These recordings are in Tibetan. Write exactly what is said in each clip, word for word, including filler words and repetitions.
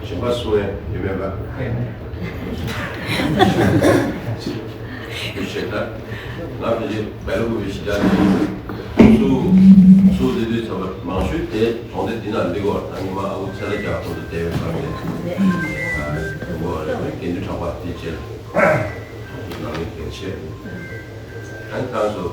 གཞན་པ་སུ་ཡང་ཡོད་མེད་པ། ཞེས་ད། ང་ཕལ་ཆེར་བལ་པོ་བའི་གཞིས་ཆགས་དེ་སུ་སུ་དེ་དུས་ཚོད་པ་མང་ཤོས་དེ་གྲོང་སྡེ་འདི་ན་འདི་གོ་ད་ཉི་མ་ཨ་ཁུ་ཚེ་ལྷ་རྒྱ་གར་དུ་བསྡད་པའི་བར་ནས་དེ་གོ་རེད་དགེ་འདུན་གྲགས་པ་དེ་བཅས་ལ་ནང་མི་གལ་ཆེ། ཨ་ནི་ད་སུ་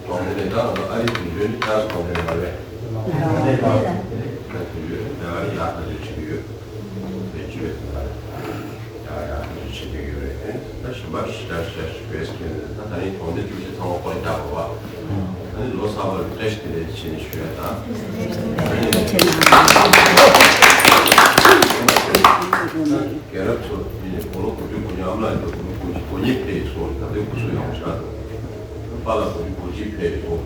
གྲོང་སྡེ་ནས་ད་ང་ཚོ་ཨ་རིའི་དུས་ཚོད་ནི་ད་སུ་གྲོང་སྡེ་ནས་མ་རེད། ད་དུས་ཚོད་ད་ཡག་ད་དུས་ཆུ་ཡོད། བེད་སྤྱོད་ཡག་ཡག་ཅིག་བྱེད་ཀྱི་ཡོད་རེད། ད་གཞན་པ་ཞེ་དྲག་ཞེ་དྲག་ཞིག་བེད་སྤྱོད་ད་ད་རིང་གྲོང་སྡེ་ཆུ་ཆེ་ཚང་མ་སྐོར་རྒྱག་དགོས་པ། ད་ནི་ལོ་གསར་པར་བཀྲ་ཤིས་བདེ་ལེགས་བྱས་ནས་ཞུ་ཡ་དང་། རྒན་རབས་ཚོ་ཡིན་ནས་དགུང་ལོ་དགུ་བཅུ་གོ་གཉིས་ཨ་མ་ལགས་ཡིན་ན་དགུང་ལོ་དགུ་བཅུ་གོ་གཉིས་ཕེབས་སོང་། ད་ལྟའི་སྐུ་གཟུགས་ཡག་པོ་ཞེ་དྲག་འདུག་པཱ་ལགས་དགུ་བཅུ་གོ་གཅིག་ཕེབས་སོང་།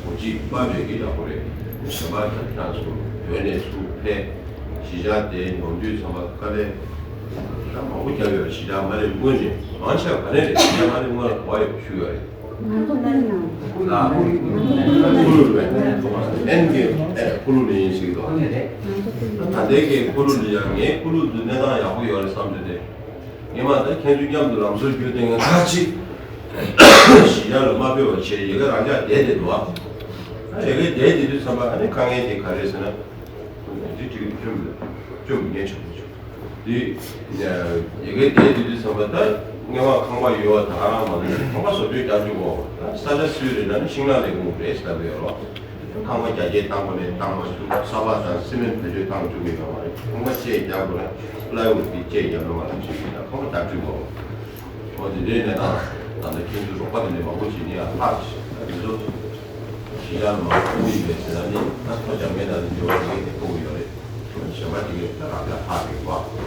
གོ་གཅིག་པ་རེད་ཀྱི་ཡག་པོ་རེད། གཞན་པ་ད་ཁྱེད་རང་ཚོ་བོད་ནས་ཚུར་ཕེབས། གཞིས་ཆགས་དེ་ཡོང་དུས་ཚང་མ་དཀའ་ལས་ད་མང་པོ་བརྒྱབ་ཡོད་རེད། གཞིས་ཆགས་མ་རེད་སྔོན་ནས་མང་ཆེ་བ་ག་ནས་རེད། གཞིས་ཆགས་མ་རེད་སྔོན་ལ་ག་བ་ཡོད་ཞུ་ཡོད་རེད། ང་ཚོ་ནང་ལ་ཁུ་ལུ་རེད། ཨེན་གི་ཨེ་ཁུ་ལུ་ནས་ཡིན་ཞིག་འདུག་ད་ལྟའི་གི་ཁུ་ལུ་ལ་ཡང་ངའི་ཁུ་ལུ་དུ་གནས་སྟངས་ཡག་པོ་ཡོད་རེད་བསམ་དུས་དེ། ངས་མ་ད་ཁྱེད་ཚོའི་མཉམ་དུ་ལམ་བཟོ་རྒྱུ་དེ་ངས་ད་ཅིག་གཞིས་ཆགས་ལ་མ་ཕེབས་པ་བྱས་ཡི་གེ་རང་འཇགས་བསྡད་དེ་འདུག་ཨ་ཡི་གེ་བསྡད་དེ་དུས་ཙམ་པ་ཨ་ནི་དཀའ་ངལ་དེ་ག་རེ་ཟེར་ན། འདི་དྲི་བཅོམ་བཅོམ་ངས་བྱུང་བྱུང་འདི་ཡི་གེ་བསྡད་དེ་དུས་ཙམ་པ་ད་ངས་མ་ཁང་པ་ཡོད་ད་ག་རང་མ་ལུས་ཁང་པ་བཟོ་བཅོས་རྒྱག་རྒྱུ་འོ་ད་ས་ཆ་སུའི་རེད་ན་ནི་ཤིང་ནགས་ལས་ཁུངས་རེད་ཟེར་ལབ་ཡོད་རོགས། ཁང་པ་རྒྱ་སྐྱེད་བཏང་དགོས་ནས་བཏང་མ་བཅུག་ས་ཕག་དང་སི་མེན་བེད་སྤྱོད་བཏང་བཅུག་གི་ཡོད་མ་རེད། ཁང་པ་བཅས་རྒྱག་དགོས་ན་པ་ལའི་ཝུད་ཀྱི་བཅས་རྒྱག་ནོ་མ་རེད་ཅིག་ཡིན་ན་ཁང་པ་རྒྱག་བཅུག་དགོས། འོ་དེ་འདྲའི་གནས་སྟངས་ད་ལྟ་ཁྱེད་ཚོའི་རོགས་པ་དེ་འདྲའི་མང་པོ་བྱེད་ནས་ཡང་ལྷག་ཞེས་ད་དེ་ཚོ་གཞིས་ཆགས་མང་པོ་ཡིན་པའི་ཟེར་ན་ནི་ད་ཐོ་རྒྱག་མཁན་དང་འབྲེལ་བ་ཡོད་དེ་ཐུག་གི་ཡོད་རེད། གཞན་པ་དེ་གས་ད་རང་ཅག་ལྷག་གི་རེད་པ།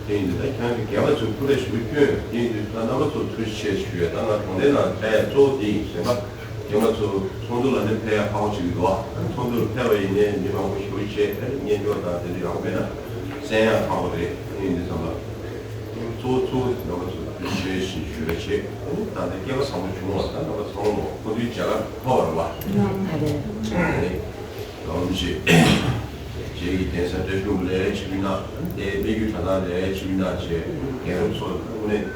དེ་ཡིན་དུས་ད་ཁྱེད་ཚོ་རྒན་པ་ཚོས་སྐུ་ལས་ཞུ་སྐྱོན་དེ་ཡིན་དུས་ད་རྣམ་པ་ཚོ་ཐུགས་རྗེ་ཆེ་ཞུ་ཡ་ད་ང་གྲོང་སྡེ་ནང་ཕེབས་ཡ་གཙོ་བོ་དེ་ཡིན་གཞན་པ། རྒན་པ་ཚོ་ཚོགས་འདུ་ལ་ནི་ཕེབས་ཡ་ཁག་པོ་ཞིག་འདུག་ཨ་ཚོགས་འདུ་ལ་ཕེབས་པ་ཡིན་ནའི་མི་མང་པོ་ཞིག་བྱས་ཨ་ནི་སྙན་ཞུ་དང་དེ་འདྲ་ཡག་པོ་མེད་ན་གསན་ཡ་ཁག་པོ་རེད། ཨ་ནི་འདི་ཙམ་ལ་གཙོ་བོ་གཙོ་བོ་དེ་རྣམ་པ་ཚོ་ལ་ཞུ་ཡ་ཞིག་ཞུ་ཡ་བྱས་ཨ་ནི་ད་ལྟ་སྐལ་པ་བཟང་པོ་བྱུང་བ་ད་རྣམ་པ་ཚང་མ་ལོ་ཁོ་ཚོའི་མཇལ་ཁ་ཐོབ་པ་རེད་པ། ཨ་ནི་ཡག་པོ་བྱས་རྗེས་ཀྱི་གདན་ས་བཀྲ་ཤིས་ལྷུན་པོ་ལ་ཡ་ཆིབས་བསྒྱུར་གནང་ཨ་ནི་དེ་སྨད་རྒྱུད་གྲྭ་ཚང་ལ་ཡ་ཆིབས་བསྒྱུར་གནང་བྱས་རྒན་རབས་ཚོ་དངོས་གནས།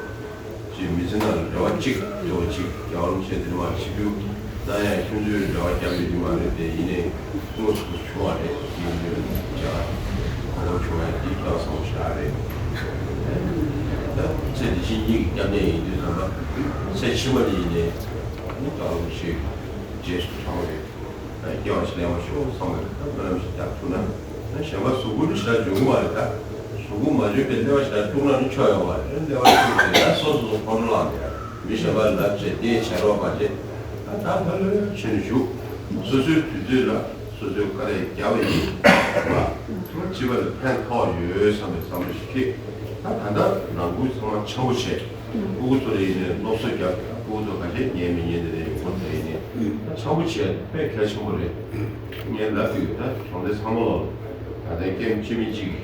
ཅེས་མི་ཚེ་ནང་ལ་རེ་བ་གཅིག་འདྲ་བོ་གཅིག་རྒྱལ་བ་རིན་པོ་ཆེ་འདི་ནས་མར་ཆིབས་བསྒྱུར་གནང་ཡག་ཁྱོད་ཚོས་རེ་བ་བརྒྱབ་ཡོད་ཀྱི་མ་རེད་དེ་ཡིན་ནའི་དངོས་སུ་བྱུང་བ་རེད། དེ་ཡིན་དུས་བྱ་གོ་སྐབས་བྱུང་བ་འདི་སྐལ་བ་བཟང་པོ་ཞིག་རེད། ད་ཚེ་འདི་ཕྱི་གཉིས་ཀྱི་སྐྱབས་གནས་ཡིན་དུས་ཙམ་པ་ཚེ་ཕྱི་མ་ལ་ཡིན་ནའི་རྒྱལ་བ་རིན་པོ་ཆེ་རྗེས་སུ་འབྲང་བ་རེད། སྐྱེ་བ་ཞིག་ལེན་པ་ཤོག་བསམ་པ་རེད། ད་སྨོན་ལམ་ཞིག་རྒྱག་ཐུབ་ན། ད་གཞན་པ་གཟུགས་པོ་ནི་ཞེ་དྲག་འཇོན་གྱི་མ་རེད་ད། གཟུགས་པོ་མ་འཇོན་པའི་ཀླད་པ་ཞེ་དྲག་དཀྲུགས་ན་ནི་ཆོ་ཡོང་བ་རེད། ཀླད་པ་དཀྲུགས་ཏེ་ད་སོ་སོ་སོ་ཁོང་ཁྲོ་ལངས་ཏེ་མི་གཞན་པ་ལ་ལབ་བྱས་དེ་བྱ་རོགས་པ་བྱས། ད་ད་ལྷོད་ལྷོད་བྱས་ནས་བཞུགས། སོ་སོའི་དུས་ཚོད་ལ་སོ་སོའི་བཀའ་དྲིན་བརྒྱབ་པ་ཡིན། སྤྱི་པ་ལ་ཕན་ཐོགས་ཡོད་བསམ་པའི་བསམ་བློ་ཞིག་སྐྱེས། ད་ད་ལྟ་ནང་ཁུལ་ཚང་མ་འཆམ་པོ་བྱས། སྤུ་གུ་ཚོ་ལ་ཡིན་ནའི་སློབ་གསོ་རྒྱབ། སྤུ་གུ་ཚོ་ག་ཚད་ཉན་མི་ཉན་དེ་ལ་ཡིན་ཁོ་ཚོ་ཡིན་ནའི་ད་འཆམ་པོ་བྱས་དཔེ་གལ་ཆེན་པོ་རེད། ངས་ལབ་དུས་ད་གྲོང་སྡེ་ཚང་མ་ལ་ད་ལྟའི་སྐྱེ་ཁམས་སྤྱི་མི་གཅིག་གི་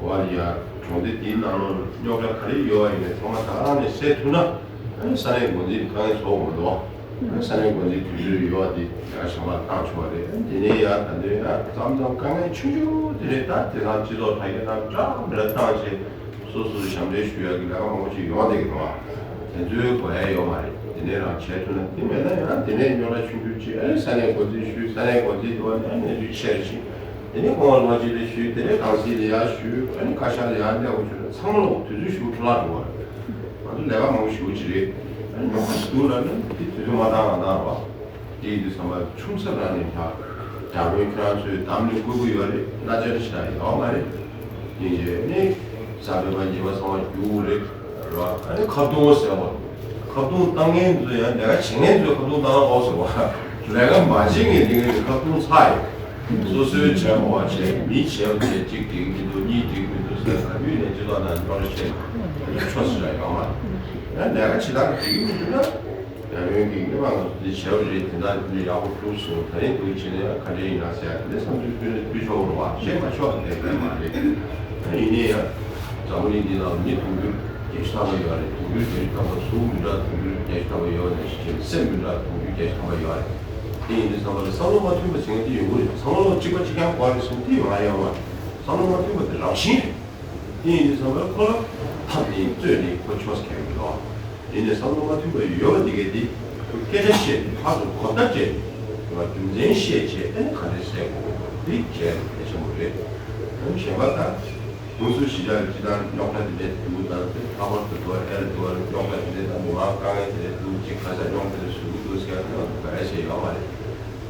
བར་ཡ་གྲོང་སྡེ་འདིའི་ནང་ལོགས་རྙོག་དྲ་ག་རེ་ཡོད་པ་ཡིན་ནའི་ཚང་མ་ད་ག་རང་ནས་སེལ་ཐུབ་ན་ཨ་ནི་ས་གནས་འགོ་འཛིན་དཀའ་ངལ་བཟོ་དགོས་མི་འདུག་ཨ་ནི་ས་གནས་འགོ་འཛིན་དུས་ཚོད་ཡོད་པ་དེ་ཡ་ཞང་ལག་བཏང་ཆོག་པ་རེད། དེ་ནས་ཡ་ད་ལྟའི་ཡ་མཚམས་མཚམས་དཀའ་ངལ་ཆུང་ཆུང་དེ་རེད། ད་དེང་སང་སྤྱི་ཚོགས་དྲ་རྒྱ་དང་འདྲ་མི་འདྲ་བཏང་བྱས། སོ་སོ་ཞབས་འདྲེན་ཞུ་ཡག་གི་ལས་ཀ་མང་པོ་ཞིག་ཡོང་བསྡད་ཀྱི་འདུག་བ། དེ་ཚོའི་དགོས་ཡ་ཡོད་མ་རེད། དེ་ནས་རང་བྱས་ཐུབ་ན། དེ་མེད་ན་ཡང་དེ་ནས་རྙོག་དྲ་ཆུང་ཆུང་ཅིག་ཨ་ནི་ས་གནས་འགོ་འཛིན་ཞུས། ས་གནས་འགོ་འཛིན་དུ་བ་ནས་གནས་ཚུལ་ཆེར་ཕྱིན། དེ་ནས་ཀོང་བ་ལྷོ་སྤྱི་ལ་ཞུས། དེ་ནས་ཀུང་སི་ལ་ཡར་ཞུས། ཨ་ནི་བཀའ་ཤག་ལ་ཡར་སླེབས་པ་ཞུས་ན་ཚང་མ་ལོག་དུས་ཚོད་ཞུ་འཕྲོ་བརླག་འགྲོ་བ་རེད། ང་ཚོ་ལས་ཀ་མང་པོ་ཞེ་པོ་ཅིག་རེད། ཨ་ནི་རྙོག་དྲ་ཞིག་འདུག་ལབ་ན་དེ་དུས་ཚོད་མ་འདང་ང་འདང་བ། དེ་ཡིན་དུས་ཙམ་པ་ཆུང་ས་རང་ནས་ད་རྒྱ་དཔོན་ཁྱེད་རང་ཚོས་གཏམ་ནི་བསྐུར་གི་ཡོད་རེད། གནའ་ཆ་རེ་ཞིག་ཡོད་མ་རེད། ཡིན་རྗེས་ནི་གཟའ་སྤེན་པ་ཉི་མ་ཚང་མ་རྒྱུགས་རེད། རེད་བ། ཨ་ནི་ཁ་བརྡུང་ཟེར་བ། ཁ་བརྡུང་བཏང་མཁན་ཚོ་ཡང་ལས་ཀ་བྱེད་མཁན་ཚོས་ཁ་བརྡུང་བཏང་ན་ཨོ་ཟེར་བ། ལས་ཀ་མ་བྱེད་མཁན་དེ་གས་ཁ་བརྡུང་ཚ་ཡོད། སོ་སོའི་བྱས་པ་བ་བྱས། མིའི་བྱས་པ་བྱས། གཅིག་འགྲིག་གི་མི་འདུག་གཉིས་འགྲིག་གི་མི་འདུག་ཟེར། ག་དུས་ནས་སྤྱི་ཚོགས་ནང་འགྲོ་རེ་བྱས་ཆོག་ཟེར་ཡ་ཡོད་མ་རེད། ཡང་ལས་ཀ་བྱེད་སྟངས་འགྲིག་གི་མི་འདུག་ན། རྒྱ་དཔོན་གྱིས་སྔོན་མ་ང་ཚོ་འདི་བྱས་པ་རེད། དེ་འདྲ་འདི་ཡག་པོ་བྱུང་སོང་། ད་རིང་འདུག་བྱས་ན་ཡང་ག་འདྲ་ཡིན་ན་ཟེར་ཡ་དེ་འདྲ་བསམ་ཚུལ་ཕུལ་ན་ཕུལ་ཆོག་རེད་བ། བཤད་མ་ཆོག་དེ་ག་མ་རེད། ཡིན་ནའི་ཡང་འཛམ་བུ་གླིང་འདི་ནང་མི་དུང་ཕྱུར་བརྒྱད་ཅུ་ཐམ་པ་ཡོད་རེད། དུང་ཕྱུར་བརྒྱད་ཅུ་ཐམ་པ། གཟུགས་མི་འདྲ་དུང་ཕྱུར་བརྒྱད་ཅུ་ཐམ་པ་ཡོད་ནས་ཤི་ཆེན་སེམས་མི་འདྲ་དུང་ཕྱུར་བརྒྱད་ཅུ་ཐམ་པ་ཡོད་རེད། དེ་ཡིན་དུས་ཙམ་པ་ལ་བསམ་བློ་མ་མཐུན་པ་ཟེར་མཁན་དེ་ཡོང་གི་རེད། བསམ་བློ་གཅིག་པ་གཅིག་རྐྱང་དགོས་རེད་ཟེར་མཁན་དེ་ཡོང་ཡ་ཡོད་མ་རེད། བསམ་བློ་མ་མཐུན་པ་དེ་རང་བཞིན་རེད། དེ་ཡིན་དུས་ཙམ་པ་ཁོ་ལ་ཐབས་དེ་རྩོད་ནས་ཁོ་ཆོས་ཁེལ་གི་འདུག་ཡིན་ནའི་བསམ་བློ་མ་མཐུན་པ་ཡོད་པ་འདི་གས་དེ་ཁོས་སྐད་ཆ་བཤད་ནས་ཕར་ཚུར་གོ་བརྡ་སྤྲད་ནས་རྒྱུ་མཚན་བཤད་བྱས། ཨ་ནི་ག་འདྲས་བཤད་དགོས་འདི་གལ་གལ་ཆེན་པོ་རེད། ཨ་ནི་གཞན་པ་ད་ཧུན་སུར་གཞིས་ཆགས་ཀྱི་སྤྱི་བཏང་རྙོག་དྲ་དེ་འདྲས་འདུག་ད་དེ་ལྷག་པར་དུ་དོ་ཨེ་རེད་འདུག་ཨ་རེད། རྙོག་དྲ་དེ་འདྲས་ད་མི་མང་དཀའ་ངལ་དེ་འདྲས་འདུག་ཅིག་ག་ས་རྙོག་དྲ་དེ་བཟོ་གི་འདུག་ཟེར་ཡ་དེ་ང་ཚོ་ག་རེ་བྱས་ཡོད་མ་རེད།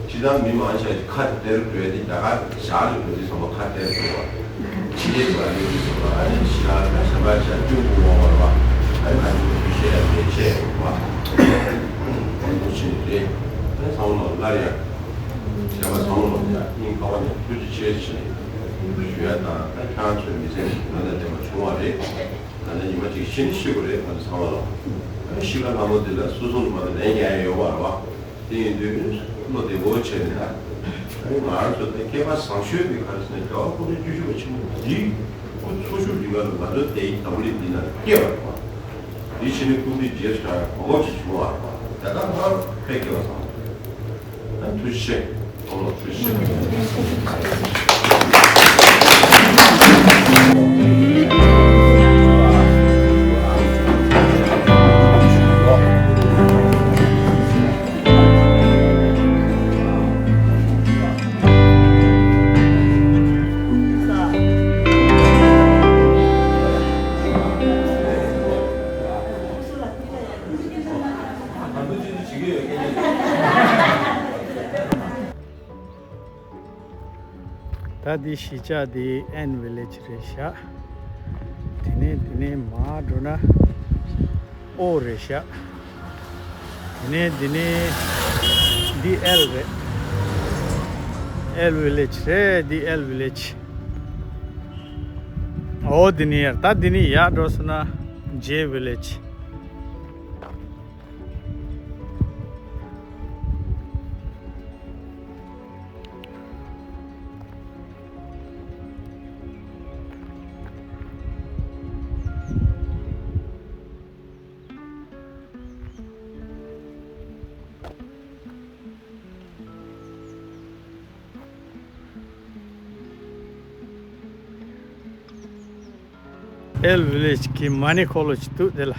སྤྱིར་བཏང་མི་མང་ཆེ་ཁ་དེ་དེར་བགྲོད་དེ་ད་ག་ཞག་ལ་བགྲོད་དུས་ཙམ་པ་ཁ་དེར་བགྲོད་པ། ཕྱི་རྒྱལ་དུ་ཨ་ནི་ཡོད་ཙམ་པ་ཨ་ནི་ཞག་ལ་ཞག་པ་ཞག་བཅུ་དགུ་འོང་བ་རེད་བ། ཨ་ནི་ང་ཚོ་དུས་བཤད་ཡ་གལ་ཆེ་རེད་བ། ཨ་ནི་འདུག་ཕྱིན་རེད། ཨ་ནི་ཚང་མ་ལ་སླར་ཡང་གཞན་པ་ཚང་མ་ལ་ཡང་སྙིང་ཁ་བ་ནས་ཐུགས་རྗེ་ཆེ་ཞེས་ཞུ་ཡ་དང་། ད་ཁྱེད་རང་ཚོའི་མི་ཚེ་ནང་ལ་བདེ་བ་བྱུང་བ་རེད། ད་ནི་ཉི་མ་གཅིག་ཤི་ནི་ཤི་དགོས་རེད། ང་ཚོ་ཚང་མ་ལ་ཨ་ནི་ཤི་ཁ་ལྷ་མོ་འདི་ལ་སོ་སོ་ལ་མ་གཏོགས་ལན་རྒྱག་ཡ་ཡོད་མ་རེད་བ། དེ་ཡིན་དུས་བློ་བདེ་པོ་བྱས་ནས་ད་ང་རང་ཚོ་ད་སྐལ་པ་བཟང་ཤོས་དེ་ག་རེ་ཟེར་ན་རྒྱལ་བ་སྐུ་ཕྲེང་བཅུ་བཞི་པ་ཆེན་པོ་འདི་སྐུ་འཚོ་བཞུགས་རིང་ལ་ང་ཚོ་དེའི་འཛམ་བུ་གླིང་འདི་ན་སྐྱེས་པ་རེད་པ། འདི་ཕྱི་ནས་སྐུ་ཚེ་རྗེས་སུ་འབྲང་ཡ་གོ་སྐབས་ཤིག་བྱུང་བ་རེད་པ། དེ་ལྟར་སྔར་དཔེ་སྐལ་བ་བཟང་། ཐུགས་རྗེ་ཆེ། ཐུགས་རྗེ་ཆེ། ད་འདི་གཞིས་ཆགས་འདི་ཨན་ཝི་ལེཇ་རེད་ཤག་དེ་ནས་དེ་ནས་མར་འགྲོ་ན་ཨོ་རེད་ཤག་དེ་ནས་དེ་ནས་འདི་ཨེལ་རེད། ཨེལ་ཝི་ལེཇ་རེད། འདི་ཨེལ་ཝི་ལེཇ། ཨོ་དེ་ནས་ཡར། ད་དེ་ནས་ཡར་འགྲོ་སོང་ན་ཇེ་ཝི་ལེཇ། ཨེལ་ཝི་ལེཇ་གི་མ་ནི་ཁོ་ལོ་ཅིག་འདུག་དེ་ལ།